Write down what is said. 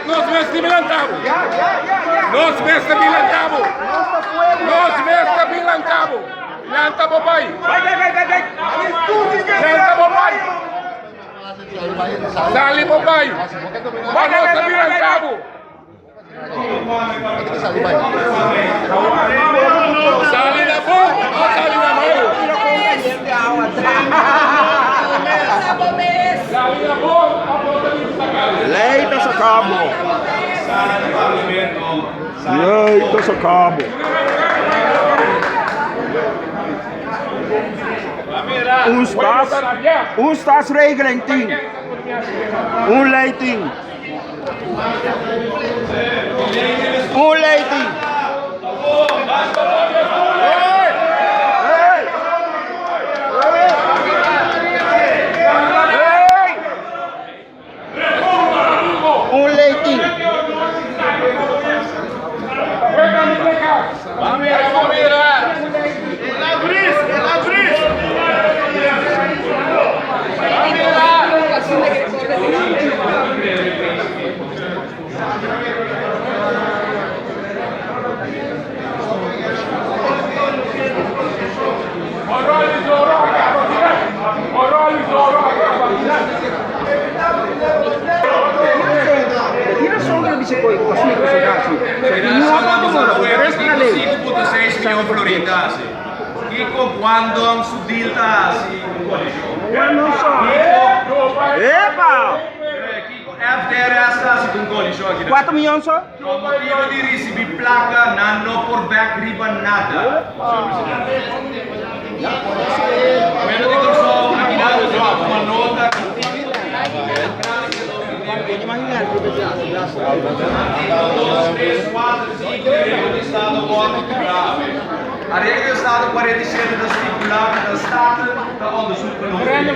Nos mester bin lanta bo. Nos mester bin lanta bo. Nos mester bin lanta bo. Lanta bo bai. Lanta bo bai. Sali bo bai. Pa nos ta bin lanta bo. Sali na bon o sali na malo. Sali na bon o bo ta bin saka. Lei ta saka bo. Lei ta saka bo. Un staats, un staatsregeling tin. Un lei tin. Un lei tin. Hey! Hey! Hey! Un lei tin. Kiko Guangdong su deal ta hasi un koalishon? Epa! Kiko FDRS ta hasi ku un koalishon aki na Kuater miyon so? Pa motibu di risibí plaka nan no por bèk riba nada, señor presidente. Pueblo di Kòrsou aki nan nos a tuma nota ku tin Artíkulo dos, tres, kuater, sinku di Regla di Estado wòrdu kibrá awe. A Regla di Estado 47 ta stipulá ku ta Staten ta onderzoek benodigd.